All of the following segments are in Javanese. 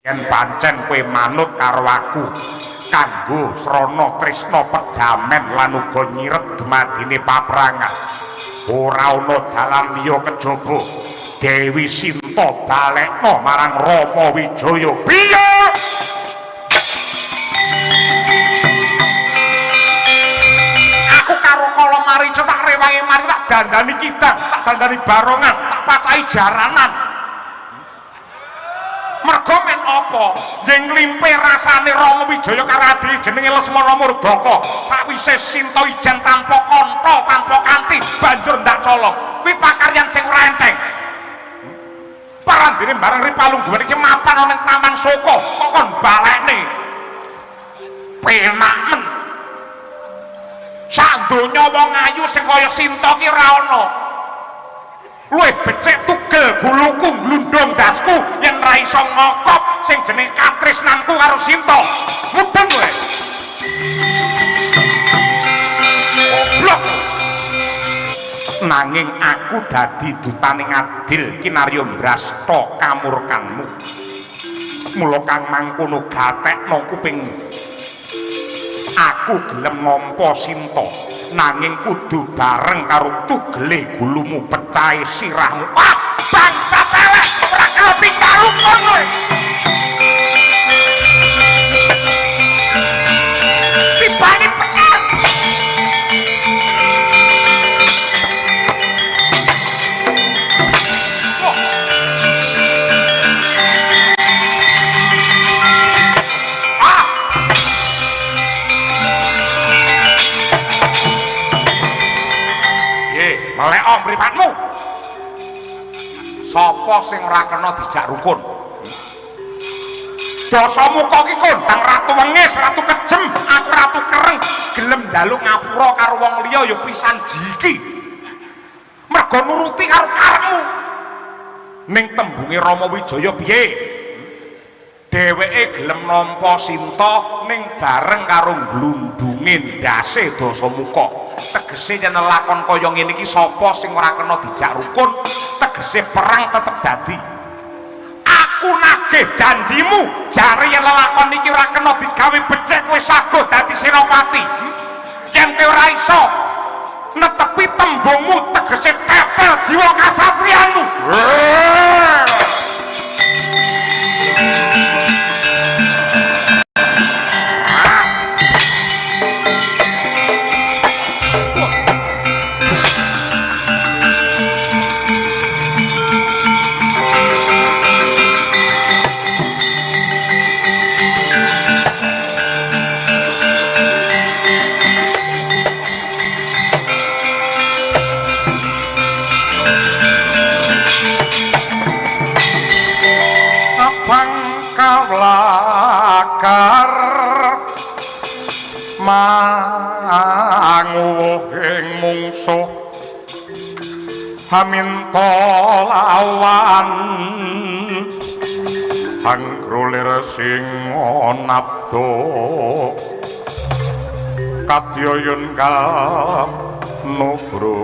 Yen pancen kowe manut karo aku kanggo srana tresna pedamen lan uga nyirep dumadine paprangan, ora ana dalan liya kejaba Dewi Sinta balekno marang Rama Wijaya. Piye? Aku karo Kala Marica tak rewangi mari tak dandani kidang, tak dandani barongan, tak pacahi jaranan. Mergo men apa? Yen nglimpe rasane Rama Wijaya karo adhi jenenge Lesmana Murdaka, sawise Sinta ijen tanpa kantha, tanpa kanthi, banjur ndak colong. Kuwi pakaryan sing ora enteng. Parandene bareng ri palungguhan iki mapan ana ning Taman Soka, kok kon balekne. Penak men. Sak donya wong ayu sing kaya Sinta ki ora ana. Luwih becik tugel guluku glundung ndasku yen ra iso ngokop sing jenenge katresnanku karo Sinta. Mudeng kowe. Goblok. Nanging aku dadi dutane ngadil kinarya mbrasta kamurkanmu. Mula kang mangkono gatekno kupingmu. Aku gelem nampa Sinta, nanging kudu bareng karo tugele gulumu pecahe sirahmu. Wah, bangsat elek, ora ngerti karupun kowe. Tibane penyet. Ah! Melek mripatmu. Sapa sing ora kena dijak rukun? Dasamuka ki kondang ratu wengis, ratu kejem, aku ratu kereng, gelem njaluk ngapura karo wong liya ya pisan jiki. Mergo nuruti karo karepmu. Ning tembunge Rama Wijaya piye? Dheweke gelem nampa Sinta ning bareng karo glundunge ndase Dasamuka. Tegese yen lakon kaya ngene iki sapa sing ora kena dijak rukun, tegese perang tetep dadi. Aku nagih janjimu, jare yen lelakon iki ora kena digawe becik kowe sago dadi senopati. Yen kowe ora iso netepi tembungmu, tegese tetel jiwa kasatriyanmu. Kawlakar manguwuhing mungsuh haminta lawan hangkrulir singa nabda kadyayun kanubro.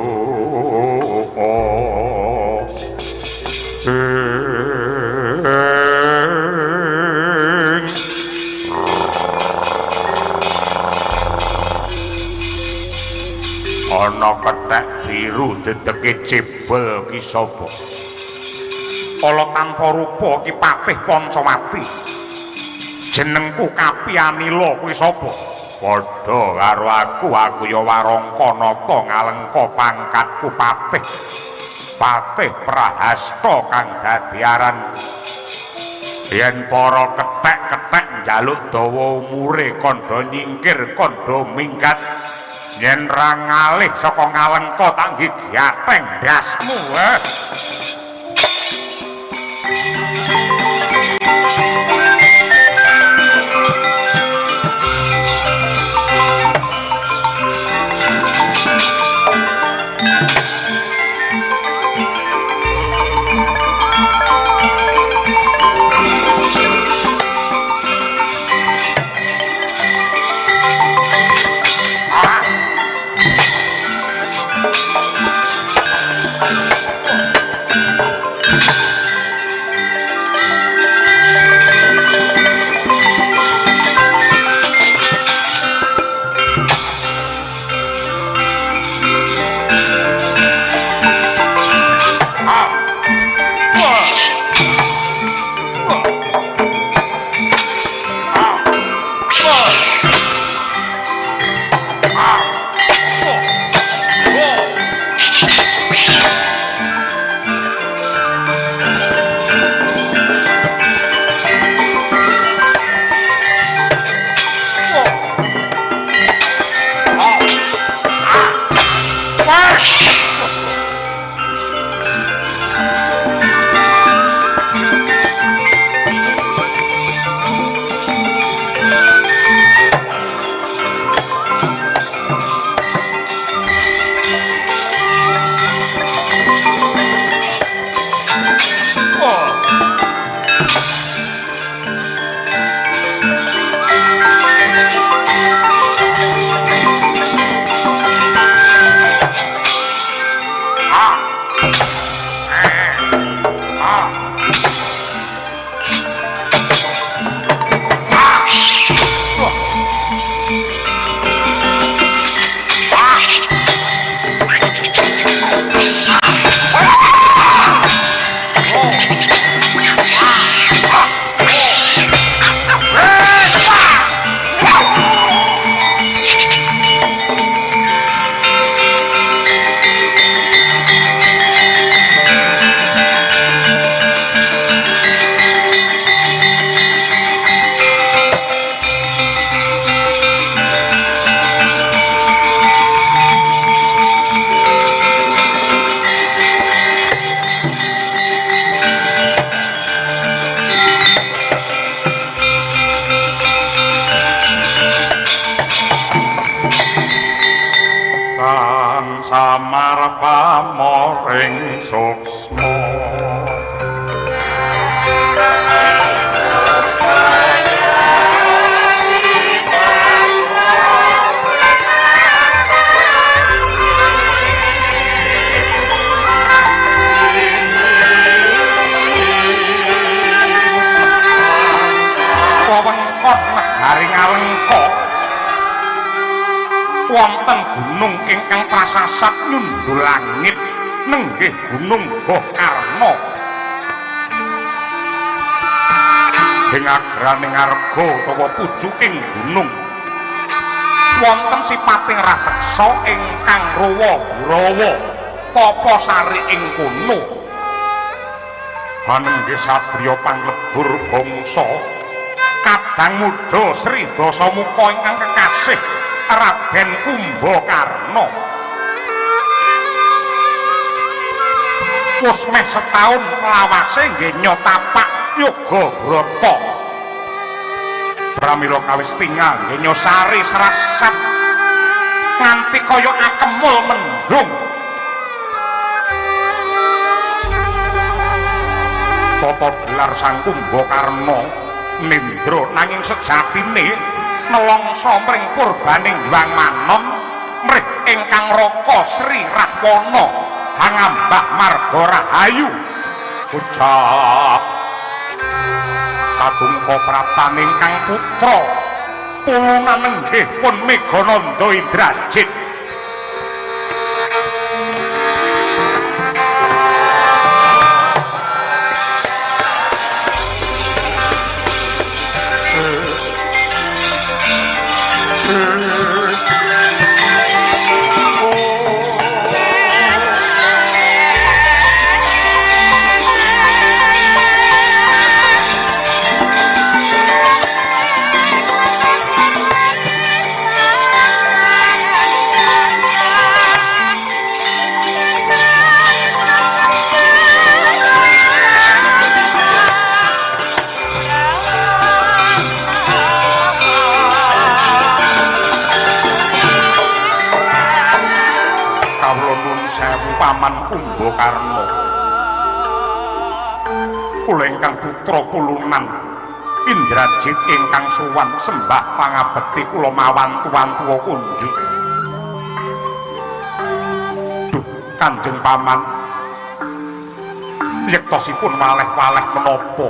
Ana kethek biru dedeke cebel ki sapa? Ala tanpa rupa ki Patih Pancawati. Jenengku Kapianila kuwi sapa? Padha karo aku, aku ya Warangka nata ngalengka pangkatku patih. Patih Prahasta kang dadi aran. Yen para kethek-kethek njaluk dawa umure kandha nyingkir kandha minggat. Yen ra ngalih saka ngalengka tak nggih gateng ndasmu. Pamoring suksma. Wewengkon negari Ngalengka wonten gunung ingkang prasasat nyundul langit nenggih Gunung Gokarna. Ing agraning arga utawa pucuking gunung wonten sipating raseksa ingkang ruwa burawa tapa sari ing kono. Hanenggih satriya panglebur bangsa kadang muda Sri Dasamuka ingkang kekasih Raden Kumbakarna. Wis meh setaun lawase nggih tapak yoga brata. Pramila kawis tingal nggih sari serasat nganti kaya akemul mendung. Tata gelar Sang Kumbakarna nindra nanging sejatine nelongso mring purbaning Hyang Manon mrih ingkang raka Sri Rahwana hangambah marga rahayu. Ucap kadungka praptaning kang putra pulunan nenggih pun Megananda Indrajit. Paman Kumbakarna, kula ingkang putra pulunan Indrajit ingkang suwan sembah pangabekti kula mawantu-wantu kunjuk. Duh, Kanjeng Paman, yektosipun waleh-waleh menapa?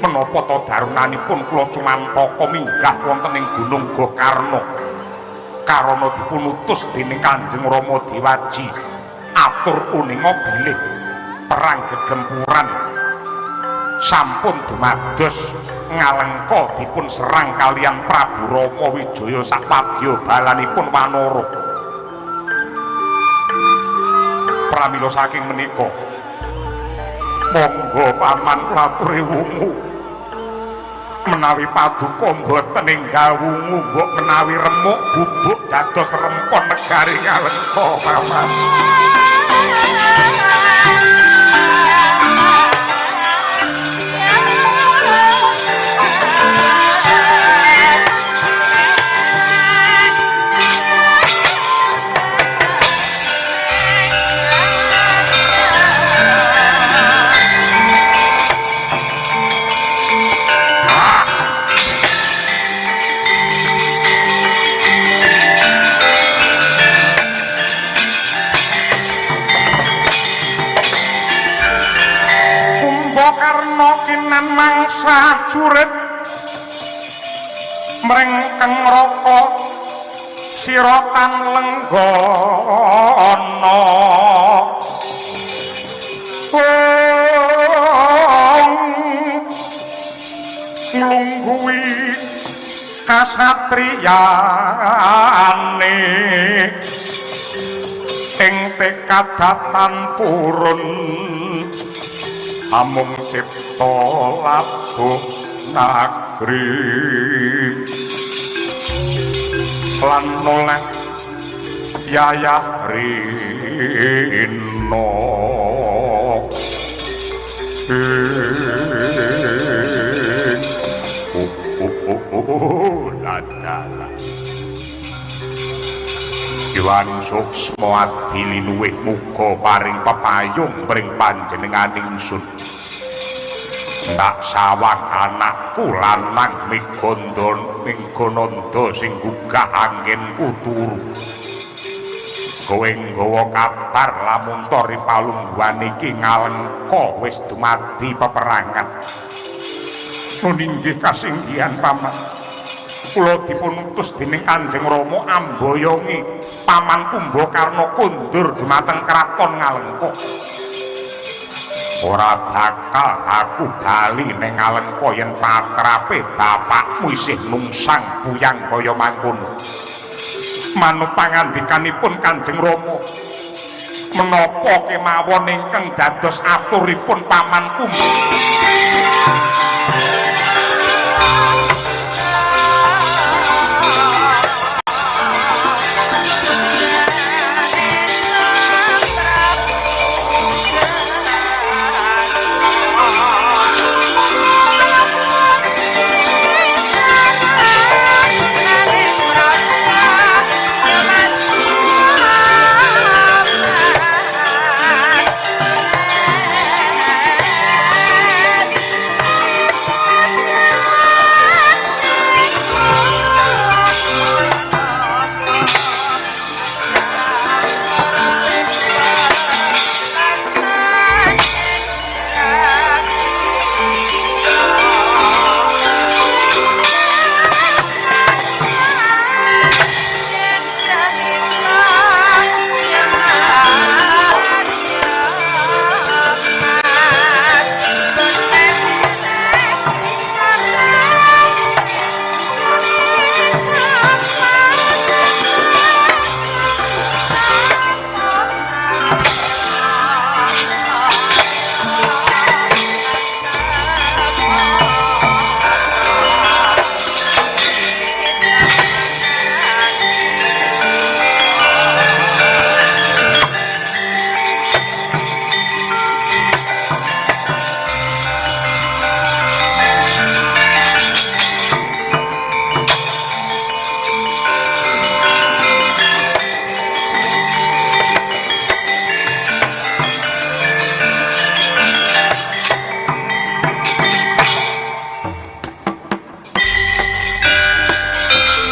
Menapa ta darunanipun kula cumantaka minggah wonten ing Gunung Gokarna karana dipunutus dening Kanjeng Rama Dewaji atur uninga bilih perang gegempuran sampun dumados Ngalengka dipun serang kalian Prabu Rama Wijaya sapadya balanipun Wanara. Pramila saking menika monggo paman kula aturi wungu menawi paduka mboten enggal wungu mbok menawi remuk bubuk dados rempon negari Ngalengka paman. Mangsa jurit mrengkeng raka siratan lenggana nglungguhi kasatriyane ing tekadatan purun amung cipta labuh nagri lan noleh yayah rina. Ladalah Jiwaning suksma adi linuwih muga paring pepayung mring panjenengan ingsun. Tak sawang anakku lanang Migandana Minggananda sing gugah anggenku turu. Kowe nggawa kabar lamun ta ri palungguhan iki Ngalengka wis dumadi peperangan. Nun inggih kasinggihan paman. Kula dipun utus dening Kanjeng Rama amboyongi paman Kumbakarna kondur dumateng kraton Ngalengka. Ora bakal aku bali ning Ngalengka yen patrape bapakmu isih nungsang buyang kaya mangkono. Manut pangandikanipun Kanjeng Rama, menapa kemawon ingkang dados aturipun paman Kumba?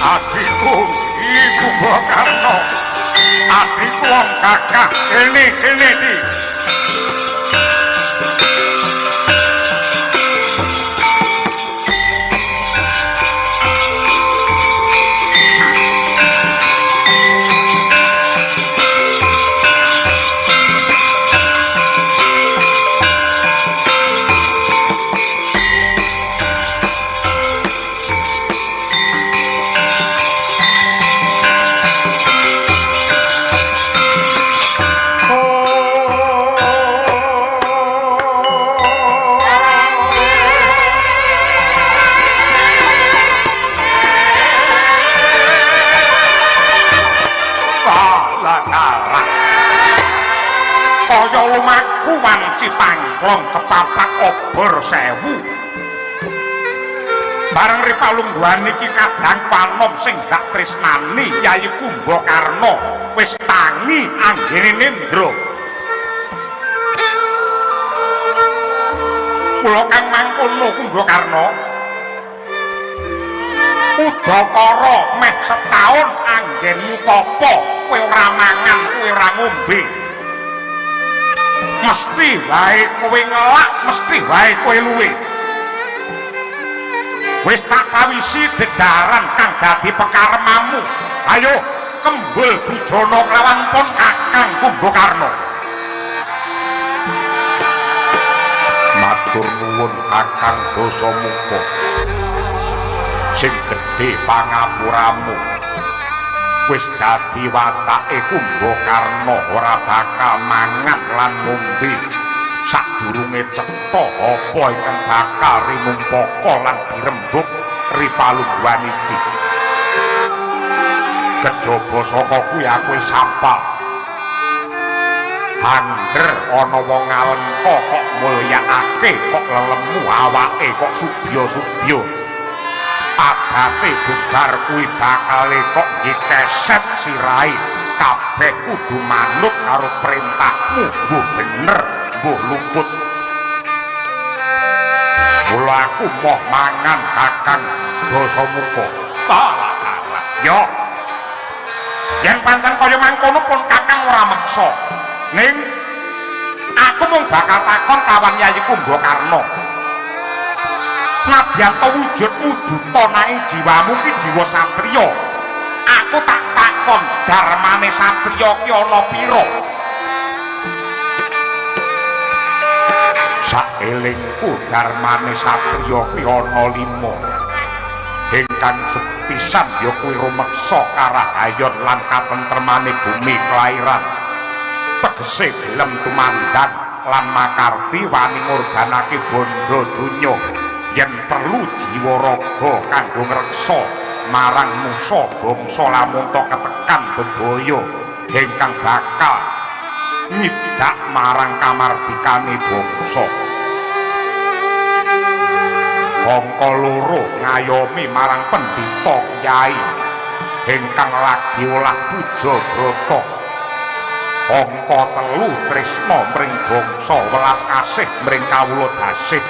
Adikku iku Kumbakarna, adikku wong gagah kene kene iki. Kaya lumaku wanci pangklong kepapak obor 1000. Bareng ri palungguhan iki kadang panom sing dak tresnani Yayi Kumbakarna wis tangi anggene nendra. Kula kang mangkono Kumbakarna udakara meh setahun anggenmu tapa kowe ora mangan kowe ora ngombe. Mesti wae kowe ngelak, mesti wae kowe luwe. Wis tak cawisi dedaran kang dadi pekaremamu. Ayo kembul bujana kelawan pun Kakang Kumbakarna. Matur nuwun Kakang Dasamuka. Sing gedhe pangapuramu. Wis dadi watake Kumbakarna ora bakal mangan lan ngombe sadurunge cetha apa ingkang bakal rinumpaka lan dirembug ri palungguhan iki. Kejaba saka kuwi aku wis apal. Angger ana wong Ngalengka kok mulyakake, kok lelemu awake, kok subya-subya. Adate bubar kuwi bakale kok dikeset sirahe. Kabeh kudu manut karo perintahmu, mbuh bener, mbuh luput. Mula aku moh mangan Kakang Dasamuka. Alah dalah. Yo. Yen pancen kaya mangkono pun Kakang ora meksa. Ning aku mung bakal takon kawan Yayi Kumbakarna. Nadyan ta wujudmu buta nanging jiwamu ki jiwa satriya. Aku tak takon darmane satriya ki ana pira? Saelingku darmane satriya ki ana 5. Ingkang sepisan ya kuwi rumeksa karahayon lan katentremane bumi kelairan. Tegese gelem tumandang lan makarti wani ngorbanake bondo donya yen perlu jiwa raga kanggo ngreksa marang nusa bangsa lamun ta ketekan bebaya ingkang bakal nyidak marang kamardikane bangsa. Angka loro ngayomi marang pendhita kyai ingkang lagi olah puja brata. Angka telu tresna mring bangsa welas asih mring kawula dasih.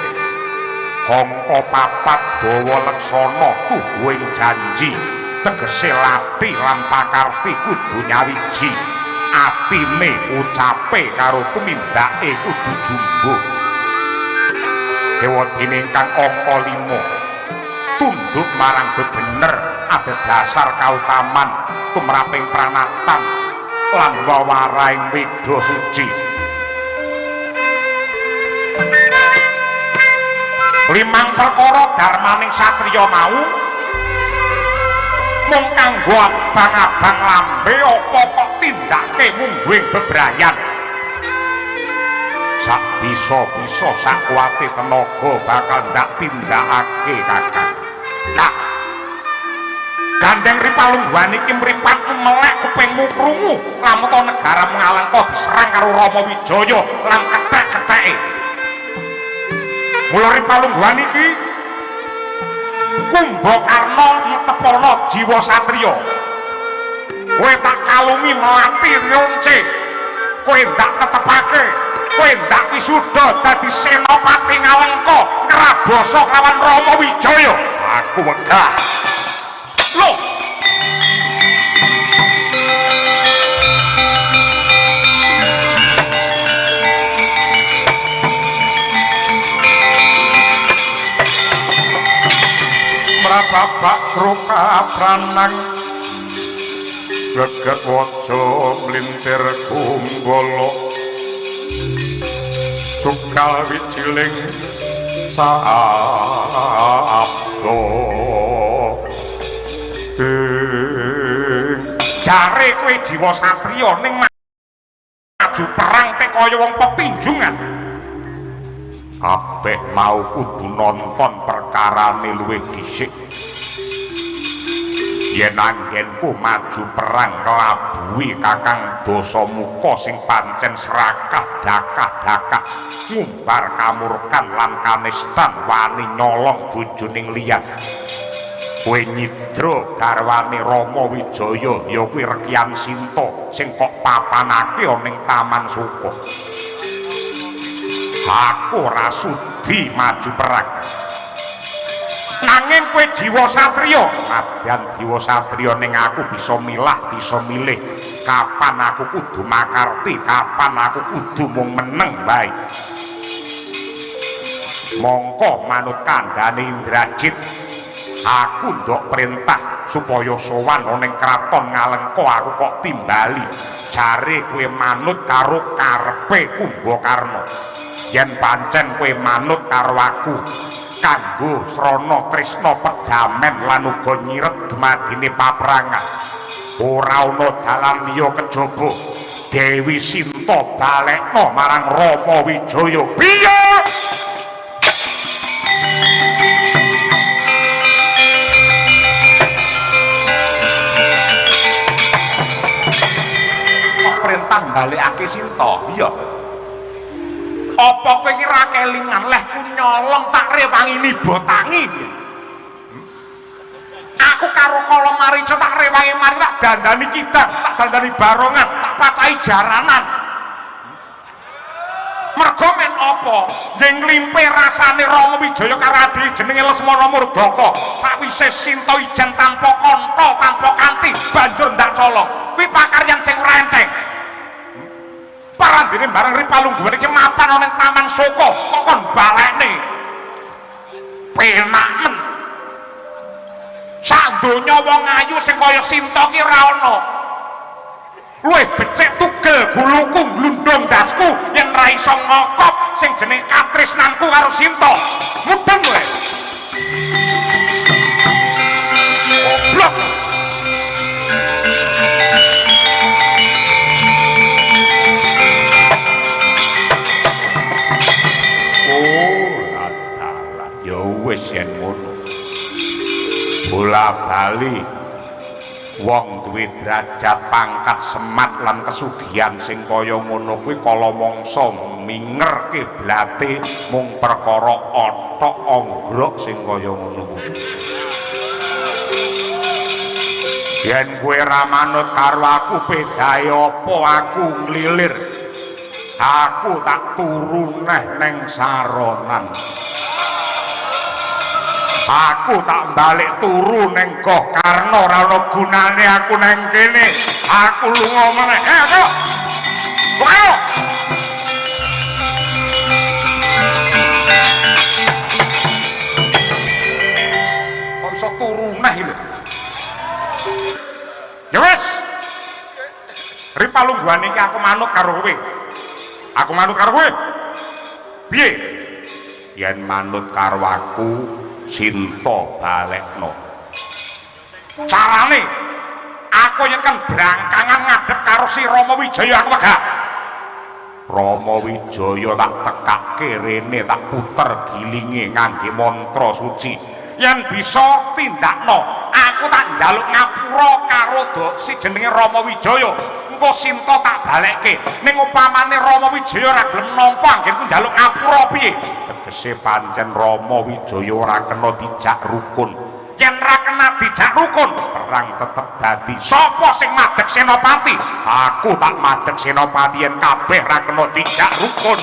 Angka papat bawa leksana tuhu ing janji tegese lati lan pakarti kudu nyawiji atine ucape karo tumindake kudu jumbuh. Ewadene ingkang angka 5 tunduk marang bebener adhedhasar kautaman tumraping pranatan lan wawaraing weda suci. Limang perkara darmaning satriya mau mung kanggo abang-abang lambe apa kok tindake mungguing bebrayan. Sak bisa-bisa sak kuwate tenaga bakal ndak tindakake Kakang. Nah, gandeng ripalungguhan iki mripatmu melek kupingmu krungu lamun ta negara Ngalengka diserang karo Rama Wijaya lan kethek-ketheke. Mula ripalungguhan iki Kumbakarna netepana jiwa satriya. Kowe tak kalungi melati rionce. Kowe ndak tetepake. Kowe ndak wisuda dadi senopati Ngalengka ngrabasa lawan Rama Wijaya. Aku wegah. Loh. Mrababak sruka pranang geget waja mlintir kumbala sukal wijiling sabda jare kowe jiwa satriya ning maju perang tek kaya wong pepinjungan. Kabeh mau kudu nonton perkarane luwih dhisik. Yen anggenku maju perang nglabuhi Kakang Dasamuka sing pancen serakah dakah-dakah ngumbar kamurkan lan kanistan wani nyolong bojoning liyan. Kowe nyidra garwane Rama Wijaya ya kuwi Rekyan Sinta sing kok papanake ana ning Taman Suka. Aku ora sudi maju perang. Nanging kowe jiwa satriya, nadyan jiwa satriya ning aku bisa milah, bisa milih kapan aku kudu makarti, kapan aku kudu mung meneng wae. Mongko manut kandhane Indrajit, aku ndok perintah supaya sowan ana ning kraton Ngalengka aku kok timbali. Jare kowe manut karo karepe Kumbakarna. Yen pancen kowe manut karo aku kanggo srana tresna pedamen lan uga nyiret dumadine paprangan, ora ana dalan liya kejaba Dewi Sinta balekna marang Rama Wijaya. Piye? Kok perintah balekake Sinta? Iya. Apa kowe iki ra kelingan lehku nyolong tak rewangi nibotangi? Aku karo karo Kala Marica tak rewangi mari tak dandani kidang, tak dandani barongan, tak pacahi jaranan. Mergo men apa? Nggih nglimpe rasane Rama Wijaya karo adhi jenenge Lesmana Murdaka. Sawise Sinta ijen tanpa kantha, tanpa kanthi, banjur ndak colong. Kuwi pakaryan sing ora enteng. Parandene bareng ripalungguhan iki mapan ana ning Taman Soka, kok kon balekne. Penak men. Sak donya wong ayu sing kaya Sinta ki ora ana. Luwih becik tugel guluku glundung ndasku yen ra iso ngokop sing jenenge katresnanku karo Sinta. Mudeng kowe. Goblok. Oh, dalah. Ya wis yen ngono. Bola bali wong duwe derajat pangkat semat lan kesugihan sing kaya ngono kuwi kala mangsa minger kiblate mung perkara othok onggrok sing kaya ngono kuwi. Yen kowe ra manut karo aku bedae apa aku nglilir. Aku tak turu neh neng saronan. Aku tak balik turu neng Goh Karna ora ana gunane aku neng kene. Aku lunga meneh. Ayo. Ayo. Kok iso turu neh lho. Ya wis. Ripalungguhan iki aku manut karo kowe. Aku manut karo kowe. Piye? Yen manut karo aku Sinta balekno. Carane aku yen kan brangkangan ngadhep karo si Rama Wijaya aku wegah. Rama Wijaya tak tekake rene tak puter gilinge ngangge mantra suci. Yen bisa tindakno, aku tak njaluk ngapura karo si jenenge Rama Wijaya. Engko Sinta tak balekke. Ning upamane Rama Wijaya ora gelem nampa anggenku njaluk ngapura piye? Tegese pancen Rama Wijaya ora kena dijak rukun. Yen ora kena dijak rukun, perang tetep dadi. Sapa sing madheg senopati? Aku tak madheg senopati yen kabeh ora kena dijak rukun.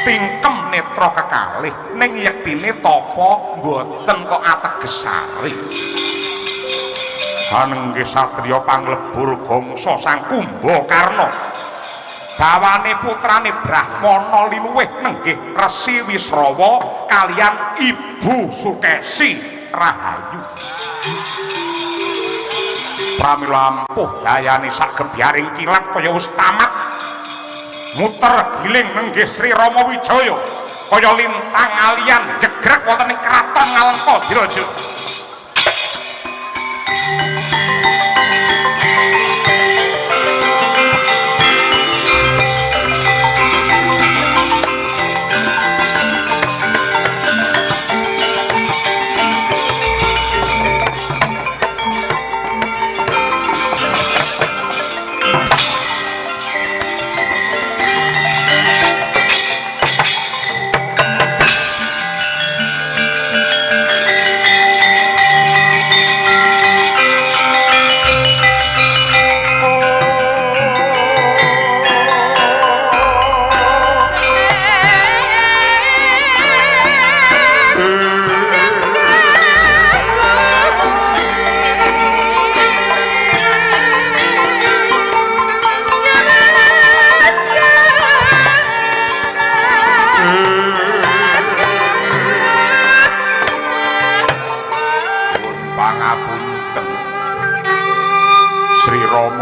Tingkem netra kekalih ning yektine tapa mboten kok ategesare. Hanenggih satriya panglebur gangsa Sang Kumbakarna. Bawane putrane Brahmana liluwih nenggih Resi Wisrawa kaliyan Ibu Sukesi Rahayu. Pramila ampuh dayane sak gebyaring kilat kaya wis tamat. Muter giling nenggih Sri Rama Wijaya kaya lintang alian jegrek wonten ing kraton Ngalengka Diraja.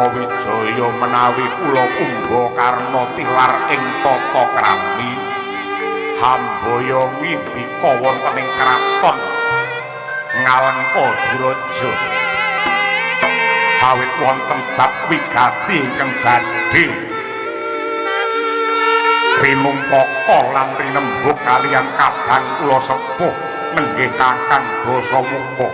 Wijaya menawi kula Kumbakarna tilar ing tata krami hambaya ngindika wonten ing kraton Ngalengka Diraja awit wonten bab wigati ingkang badhe rinumpaka lan rinembug kaliyan kadang kula sepuh nenggih Kakang Dasamuka.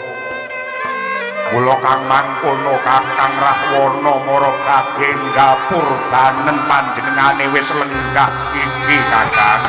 Mula kang mangkono Kakang Rahwana mara kagengga purbanen panjenengane wis lenggah iki Kakang.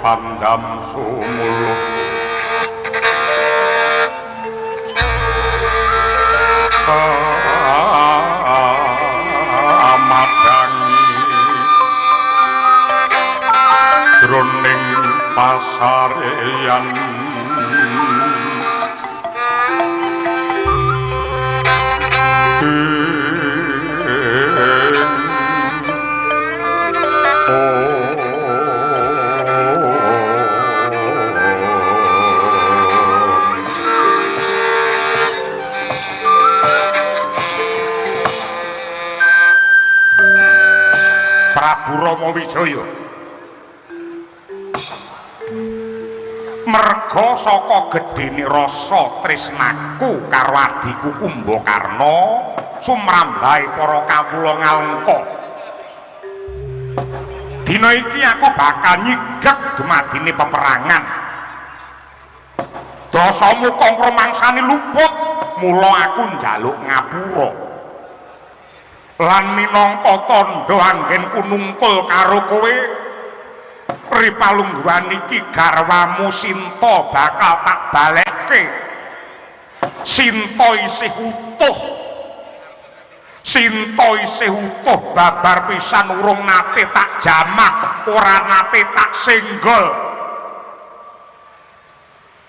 Pandam sumuluh madangi jroning pasareyan Prabu Rama Wijaya merga saka gedhene rasa tresnaku karo adhiku Kumbakarna sumrambahe para kawula ngalengka. Dina iki aku bakal nyigek dumadine peperangan. Dasamuka ngrumangsani luput, mula aku njaluk ngapura. Lan minangka tandha anggenku nungkul karo kowe, ripalungguhan iki garwamu Sinta bakal tak balekke. Sinta isih utuh. Sinta isih utuh babar pisan urung nate tak jamah, ora nate tak senggol.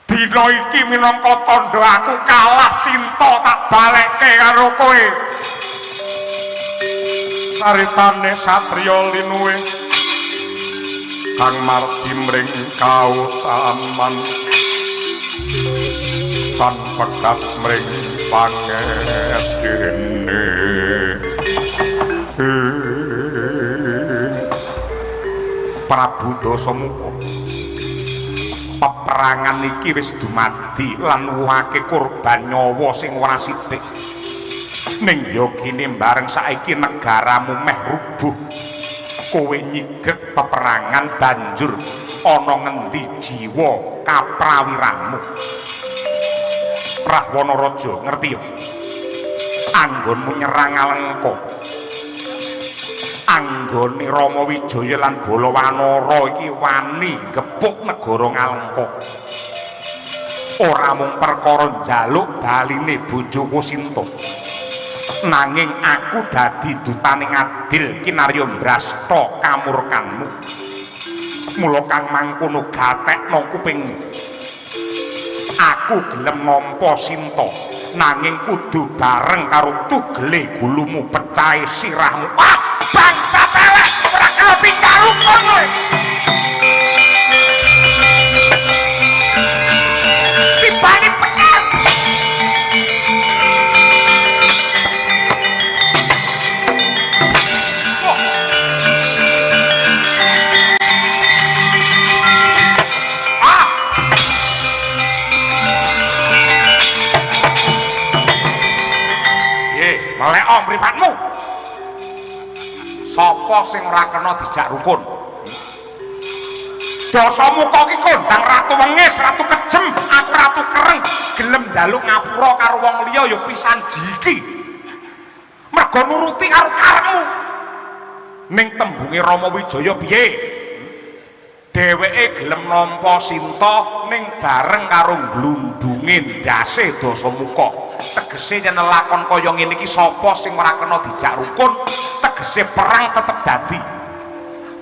Dina iki minangka tandha aku kalah, Sinta tak balekke karo kowe. Saritane satriya linuwe kang mardi mring kautaman tan pegat mring pangedene. Prabu Dasamuka, peperangan iki wis dumadi lan nuwuhake korban nyawa sing ora sithik. Ning ya kene bareng saiki negaramu meh rubuh, kowe nyigek peperangan banjur ana ngendi jiwa kaprawiranmu? Rahwana Raja, ngerti ya? Anggonmu nyerang Alengka, anggone Rama Wijaya lan Bala Wanara iki wani gepuk negara Ngalengka. Ora mung perkara njaluk baline bojoku Sinta, nanging aku dadi dutane ngadil kinarya mbrasta kamurkanmu. Mula kang mangkono gatekno kupingmu. Aku gelem nampa Sinta, nanging kudu bareng karo tugele gulumu pecahe sirahmu. Ah, bangsa elek, ora kapi karukun kowe. Tibane penyet. Melek mripatmu. Sapa sing ora kena dijak rukun? Dasamuka ki kondang ratu wengis, ratu kejem, aku ratu kereng, gelem njaluk ngapura karo wong liya ya pisan jiki. Mergo nuruti karo karepmu. Ning tembunge Rama Wijaya piye? Dheweke gelem nampa Sinta ning bareng karo glundunge ndase Dasamuka. Tegese yen lakon kaya ngene iki sapa sing ora kena dijak rukun, tegese perang tetep dadi.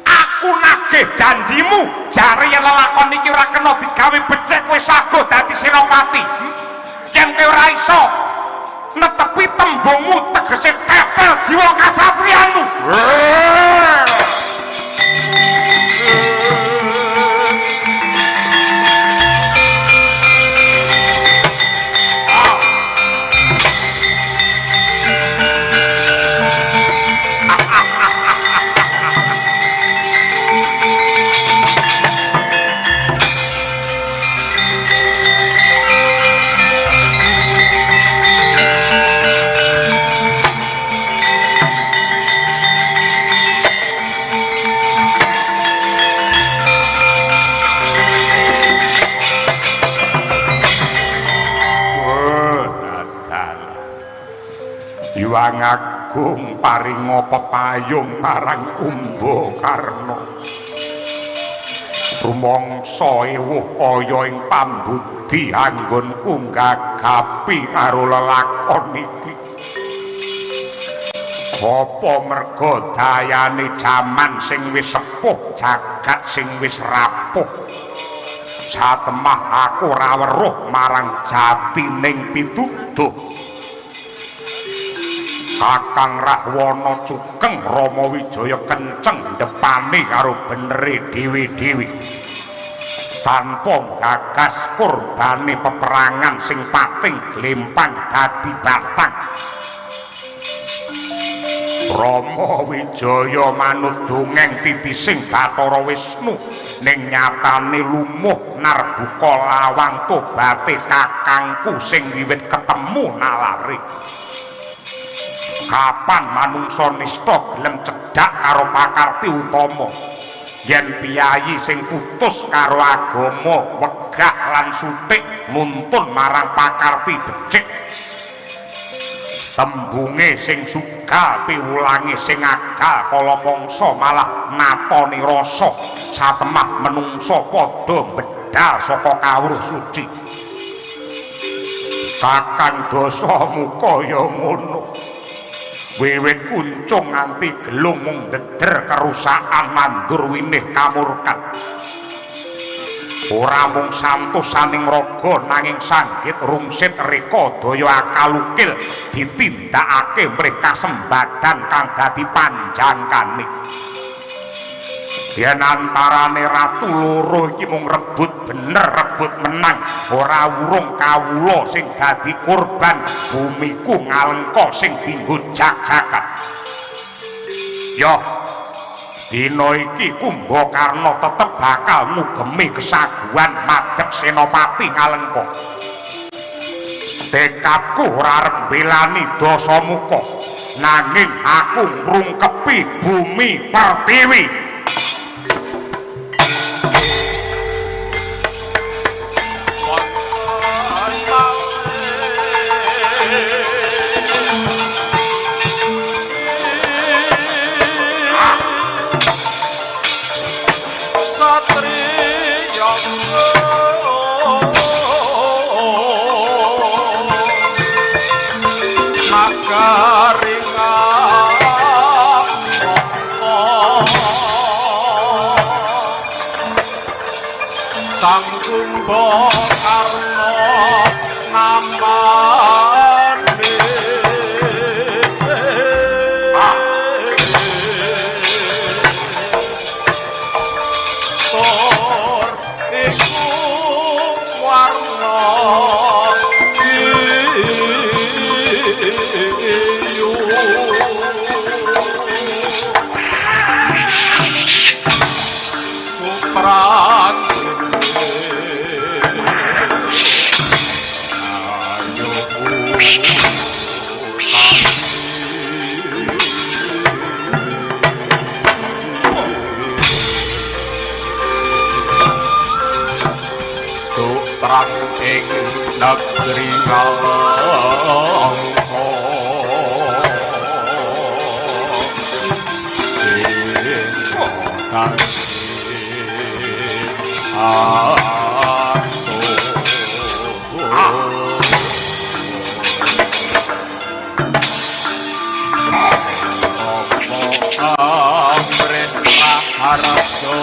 Aku nagih janjimu, jare yen lelakon iki ora kena digawe becik kowe sago dadi senopati. Yen kowe ora iso netepi tembungmu, tegese pepel jiwa kasatriyanmu. Agung paringa pepayung marang Kumbakarna. Rumangsa ewuh kaya ing pambudi anggonku nggagapi karo lelakon iki. Apa merga dayane jaman sing wis sepuh, jagat sing wis rapuh. Satemah aku ora weruh marang jatining pituduh. Kakang Rahwana cukeng, Rama Wijaya kenceng depane karo benere dhewe-dhewe. Tanpa gagas kurbane peperangan sing pating glempang dadi batang. Rama Wijaya manut dongeng titising Bathara Wisnu ning nyatane lumuh narbuka lawang tobaté kakangku sing wiwit ketemu nalare. Kapan manungsa nista gelem cedhak karo pakarti utama? Yen piyayi sing putus karo agama wegah lan sutik nuntun marang pakarti becik. Tembunge sing suga piwulange sing agal kala mangsa malah natoni rasa satemah menungsa padha bedal saka kawruh suci. Kakang Dasamuka ya ngono. Wiwit kuncung nganti gelung mung ndeder kerusakan nandur winih kamurkan. Ora mung santosaning raga nanging sanggit rungsit reka daya akal ukil ditindakake mrih kasembadan kang dadi panjangkane. Yen antarane ratu loro iki mung rebut bener rebut menang, ora wurung kawula sing dadi korban bumiku ngalengka sing dinggo jak-jakan. Yo, dina iki Kumbakarna tetep bakal ngugemi kesaguhan madhep Senopati Ngalengka. Tekadku ora arep mbelani Dasamuka, nanging aku ngrungkepi bumi pertiwi. Sang Kumbakarna namane tur iku warna biru supran terang ing negeri Ngalengka ing kotane Amrit Raharja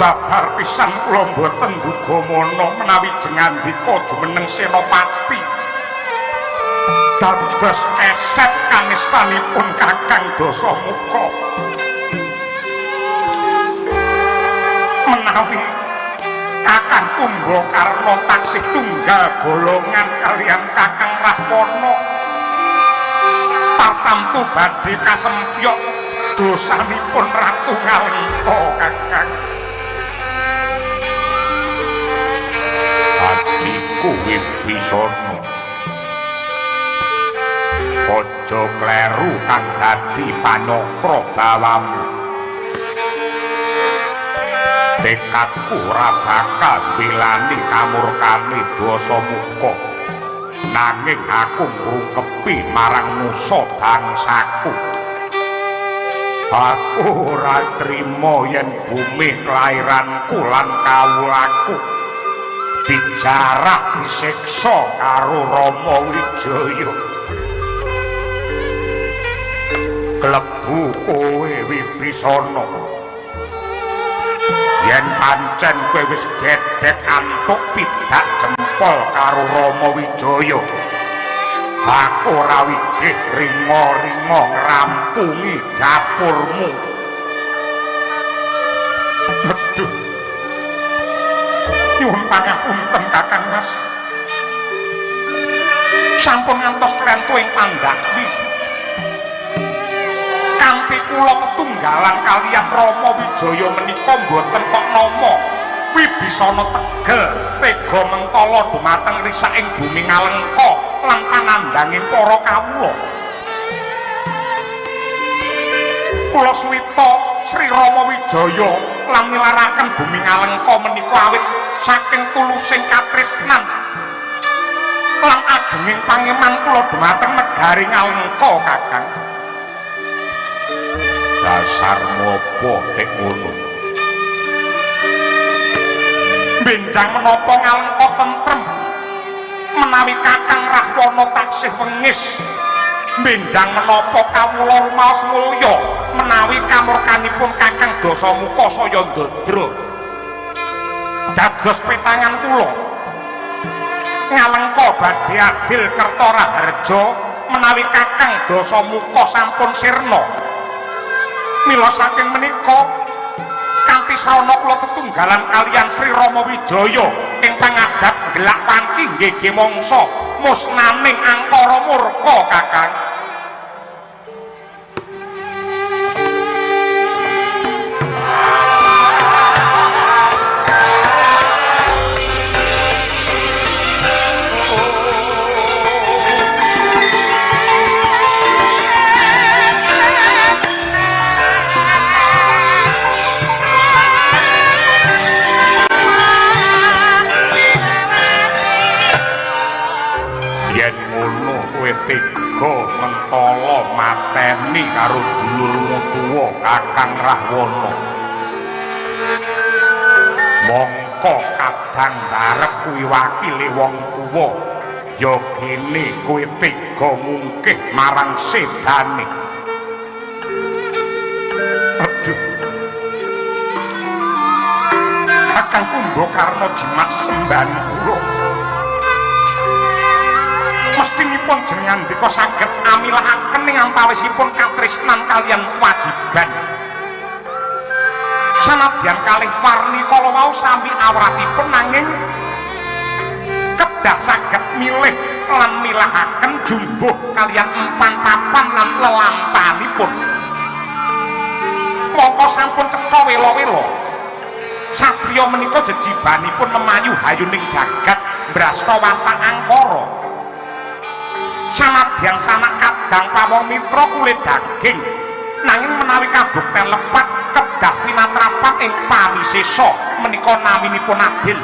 Babar pisan kula mboten dugamana menawi jengandika jumeneng Senopati dados keset kanistanipun Kakang Dasamuka. Menawi Kakang Kumbakarna taksih tunggal golongan kaliyan Kakang Rahwana, tartamtu badhe kasempyok dosanipun Ratu Ngalengka. Kakang, adhiku Wibisana, aja kleru kang dadi panyakra bawamu. Tekadku ora bakal mbelani kamurkane Dasamuka, nanging aku ngrungkepi marang nusa bangsaku. Aku ora trima yen bumi kelairanku lan kawulaku dijarah disiksa karo Rama Wijaya. Klebu kowe Wibisana, yen pancen kowe wis gedhek antuk pidak jempol karo Rama Wijaya, aku ora wigih ringa-ringa ngrampungi dapurmu. Aduh, nyuwun pangapunten Kakang Mas, sampun ngantos klentu ing pandhakwi. Kanthi kula tetunggalan kaliyan Rama Wijaya menika mboten kok nama Wibisana tegel tega mentala dumateng risaking bumi Ngalengka lan panandhanging para kawula. Kula suwita Sri Rama Wijaya lan nilaraken bumi Ngalengka menika awit saking tulusing katresnan lan agenging pangeman kula dumateng negari Ngalengka. Kakang, dasarmu apa nek ngono? Benjang menapa Ngalengka tentrem menawi Kakang Rahwana taksih wengis? Benjang menapa kawula rumaos mulya menawi kamurkanipun Kakang Dasamuka saya ndadra? Dados petangan kula, Ngalengka badhe adil kerta raharja menawi Kakang Dasamuka sampun sirna. Mila saking menika kanthi srana kula tetunggalan kaliyan Sri Rama Wijaya ing pangajap gelak panci nggih mangsa musnaning angkara murka. Kakang, yen ngono kowe tega mentala mateni karo dulurmu tuwa Kakang Rahwana, mongko kadang barep kuwi wakile wong tuwa, ya gene kowe tega mungkih marang sedane. Aduh, Kakang Kumbakarna jimat sesembahan kula, mestinipun jenengan ndika saged amilahaken ing antawisipun katresnan kaliyan kewajiban. Sanadyan kalih warni kala wau sami awratipun, nanging kedah saged milih lan milahaken jumbuh kaliyan empan papan lan lelampanipun. Mongko sampun cetha wela-wela satriya menika jejibanipun memayu hayuning jagat mbrasta watak angkara. Sanadyan sanak kadang pawong mitra kulit daging, nanging menawi kabukten lepat kedah pinatrapan ing pawisesa menika naminipun adil.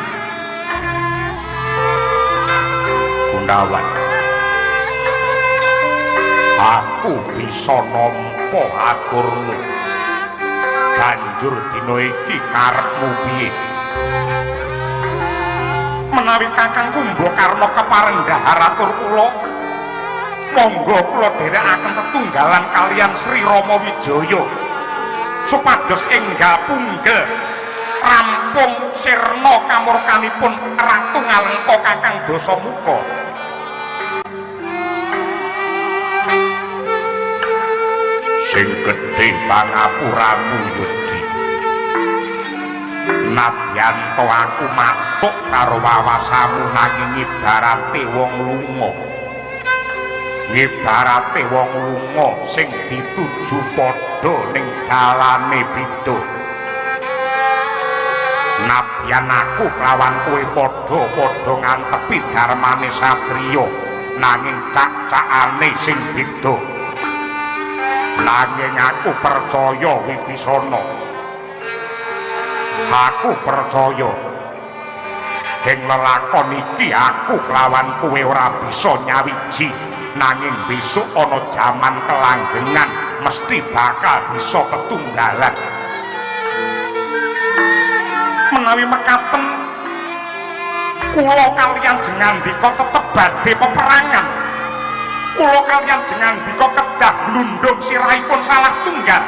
Gunawan, aku bisa nampa aturmu. Banjur dina iki karepmu piye? Menawi Kakang Kumbakarna kepareng dhahar atur kula, monggo kula dherekaken tetunggalan kaliyan Sri Rama Wijaya supados enggal punggel Rampung sirna kamurkanipun Ratu Ngalengka Kakang Dasamuka. Sing gedhe pangapuramu Yudi. Nadyan to aku matuk karo wawasamu nanging ibarate wong lunga. Ibarate wong lunga sing dituju padha ning dalane beda. Nadyan aku lawan kowe padha-padha ngantepi dharmane satriya nanging cak-cakane sing beda. Nanging aku percaya Wibisana. Aku percaya ing lelakon iki aku lawan kowe ora bisa nyawiji, nanging besok ana jaman kelanggengan mesti bakal bisa ketunggalan. Menawi mekaten kula kaliyan jengandika tetep badhe peperangan. Kula kaliyan jengandika kedah glundung sirahipun salah setunggal.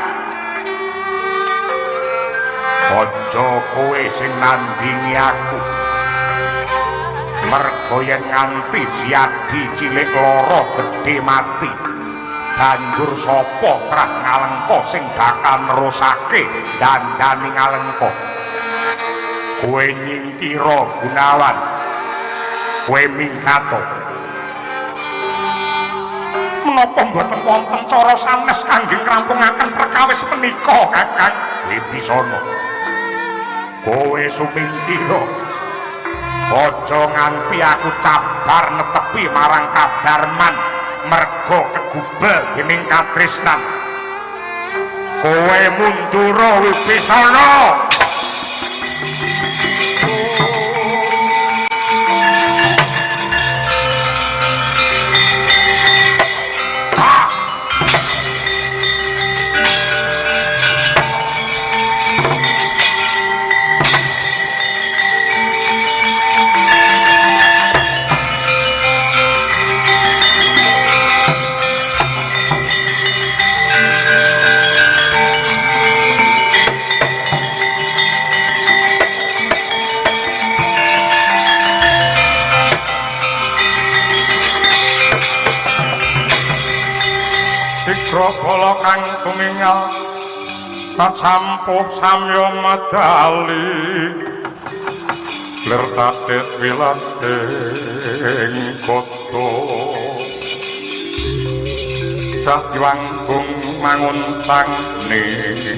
Aja kowe sing nandingi aku. Merga yen nganti Siadi cilik lara gedhe mati, banjur sapa trah Ngalengka sing bakal nerusake dandani Ngalengka? Kowe nyingkira Gunawan, kowe minggato. Menapa mboten wonten cara sanes kangge ngrampungaken perkawis menika, Kakang Wibisana? Kowe sumingkira. Aja nganti aku cabar netepi marang kadarman merga kegubel dening katresnan. Kowe mundura Wibisana. Sigra kang tumingal kacampuh samya medali lir tatit wilating kota cah diwanggung manguntang niti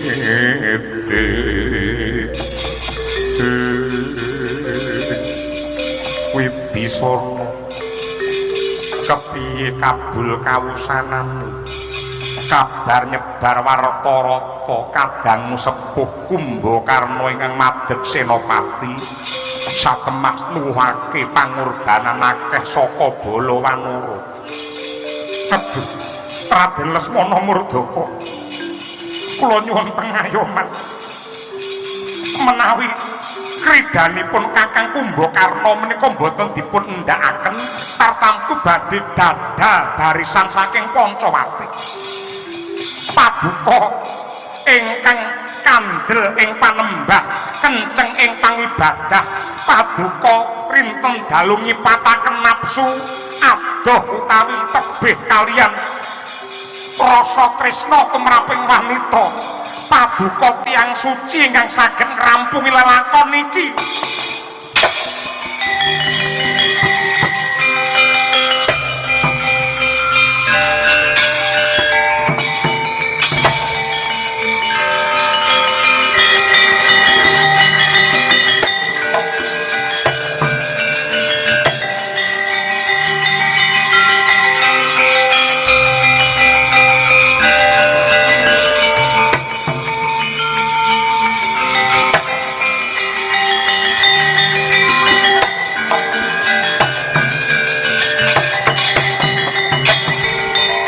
Wibisana kepiye kabul kawusanane? Kabar nyebar warta rata kadangmu sepuh Kumbakarna ingkang madeg senopati satemah nuwuhake pangorbanan akeh saka bala wanara. Aduh, Raden Lesmana Murdaka, kula nyuwun pengayoman menawi kridanipun Kakang Kumbakarna menika mboten dipun endhakaken tartamtu badhe dadal barisan saking Pancawati. Paduka ingkang kandel ing panembah, kenceng ing pangibadah, paduka rinten dalu nyipataken nafsu adoh utawi tebih kaliyan rasa tresna tumraping wanita. Paduka tiyang suci ingkang saged ngrampungi lelakon niki.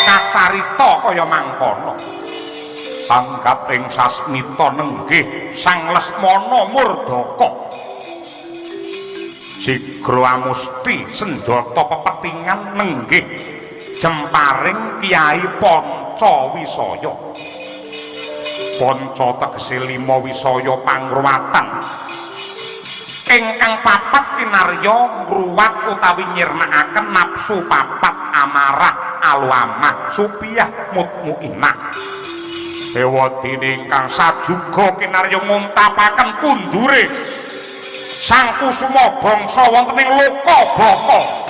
Kacarita kaya mangkono. Tanggap ing sasmita nenggih Sang Lesmana Murdaka. Sigra amusti senjata pepetingan nenggih jemparing Kyai Panca Wisaya. Panca tegese lima wisaya pangruwatan. Ingkang papat kinarya ngruwat utawi nyirnakaken nafsu papat amarah aluamah supiyah mutmuinah. Ewadene ingkang sajuga kinarya nguntapaken kundure Sang Kusuma bangsa wonten ing loka baka.